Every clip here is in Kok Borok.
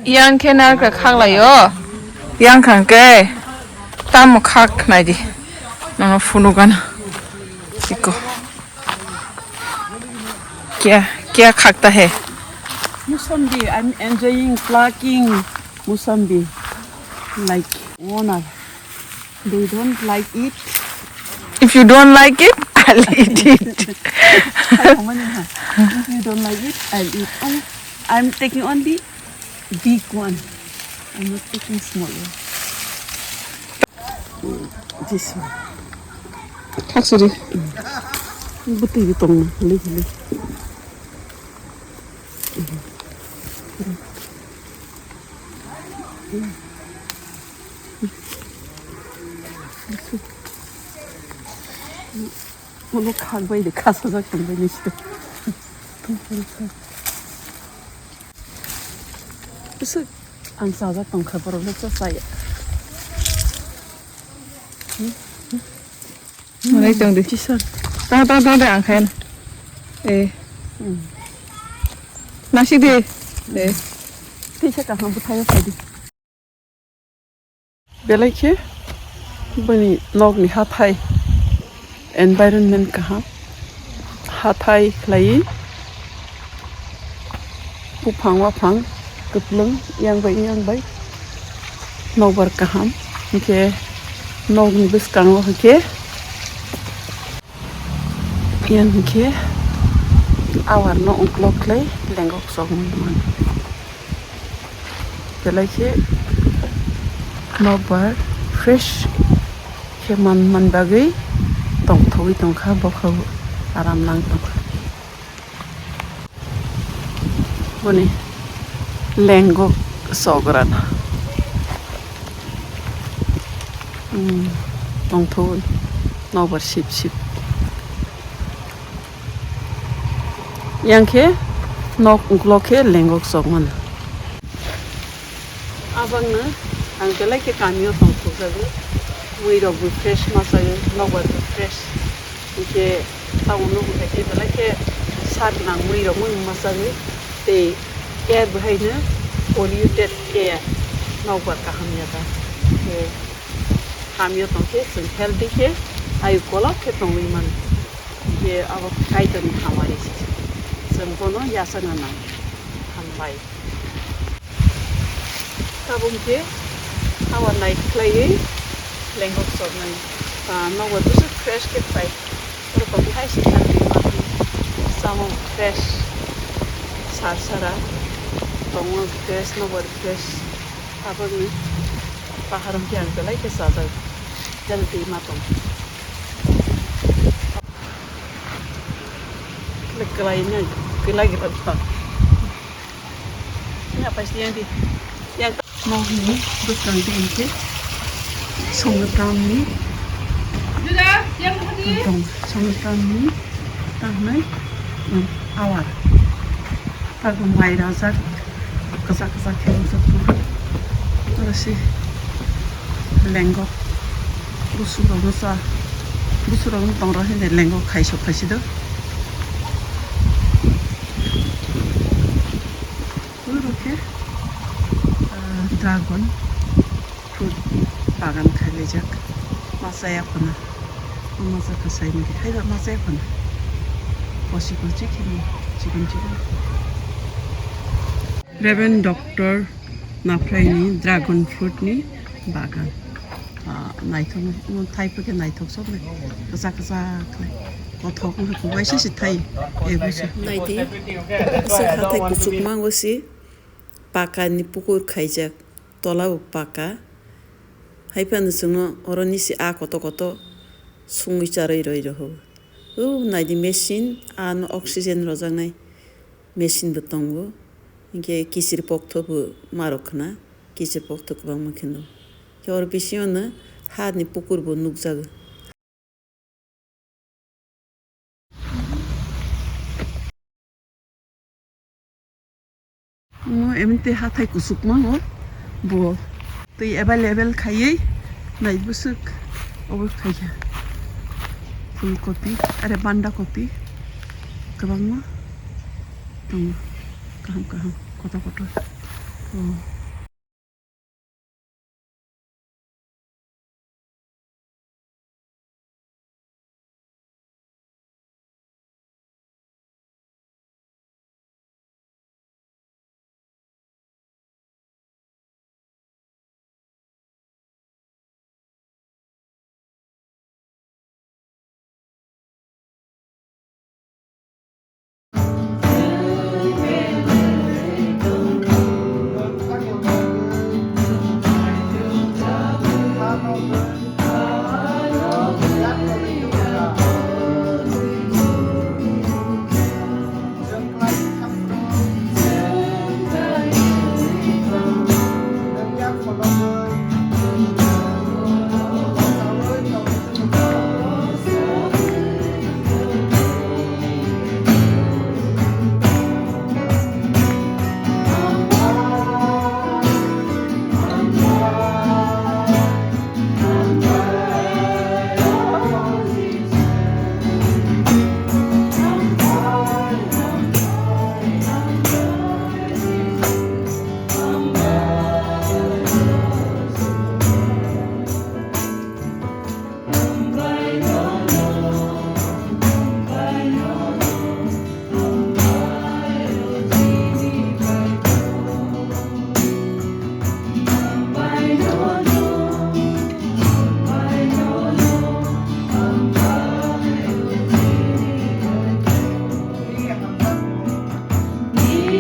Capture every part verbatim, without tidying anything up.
Yang khe narwkra khaklaio. Yang khang khe tamo khak naidi. Nono phunukgana. Iko. Kya, kya khakta hai? Musambi, I'm enjoying plucking musambi. Like owner. They don't like it. If you don't like it, I'll eat it. If you don't like it, I'll eat. Oh, I'm taking only big one. I'm not taking small one. This one. Khaksuri. Bwtwi tong hili hili. Ulo khak bai de khasajak tong bai ni sito. Bwswk ang chajak tong kha borok no cha chaya. Manai tong di. Chisar. Tong tong tong de ang khayan. Eh. Nasi de. Eh. Tisa kaham bwthaio phai di. Belai khe bini nokni hathai environment kaham, hathai khlaiwi buphang waphang kwplwng yang bai yang bai nokbar kaham, hinkhe nokni bwskango hinkhe Yang hinkhe awarno uklok khlai lengok sokmani mano. Belai khe nokbar fresh khe man, man bagwi tongthogwi tongkha, bokhorok aram nang tongkha. Boni lengok sograna. Hmm, tongthogwi nokbar sip sip. Yang khe nok uklok khe lengok sokmano. Abangno ang belai khe kamio tongthokjago. Muirokbo fresh masago, nokbarbo fresh. Hinkhe tabuk nugo hai khe belai khe sak nang muirok mui masagwi tei air bo haino polluted air nokbar kaham ya da. Hinkhe hamyo tongkhe chwng healthy khe ayu kolok khe tongwi mano. Hinkhe abo Kaitorni hamari se chwng bono yachakna nang. Hambai. Tabuk khe hawa nai khlaiwi lengok chornai. Ah, nokbar bwswk fresh khe phai. Oro tongwi hai se thang twi ma twi. Samung fresh. Sar sara. Tongmung fresh, nokbar fresh. Tabukni paharom khe ang belai khe chajak. Healthy ma tong. Kwlai nai, kwlai gira tong. Ya, pasti yang di, yang. Nokni bwskang di hinkhe Songwtramni tong, Songwtramni tangnai, um, awar. Tago mai rajak, kwchak kwchak khe rwjak tong. Oro se lengok, busurokno cha, busurokno tong rw hwnwi lengok khai sok khai si do. Oro khe, ah, dragon fruit bagan khailaijak. Masa ya phano. Masa kwchai ni hai ba masa ya phano. Kosi kosi khe ni chikon chikon. Reverend Doctor Naphraini dragon fruit ni bagan. Ah, naithok, omo thai phai khe naithok sok nai. Kwchak kwchak khlai. Kothok wngkha, kubaisa se thai. Eh, busu. Naidi, se hathai kuchukma o se paka ni pukur khaijak. Tola bo paka. Hai phano chwngno oro ni se a koto koto sungwi charwi rwi rw o. O naidi machine, ano oxygen rwjaknai machine bo tongo. Hinkhe kichir pokthok bo ma rw khna, kichir pokthok kwbangma kheno. Khe oro bisingo no hani pukur bo nukjago. Omo emite hathai kuchukma o bo twi available khaiwi nai bwswk obo khaikha. Phul kopi, are banda kopi kwbangma tongo, kaham kaham, kotor kotor. O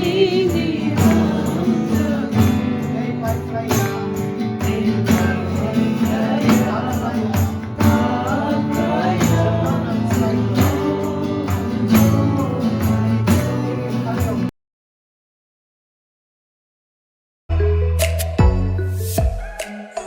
Nini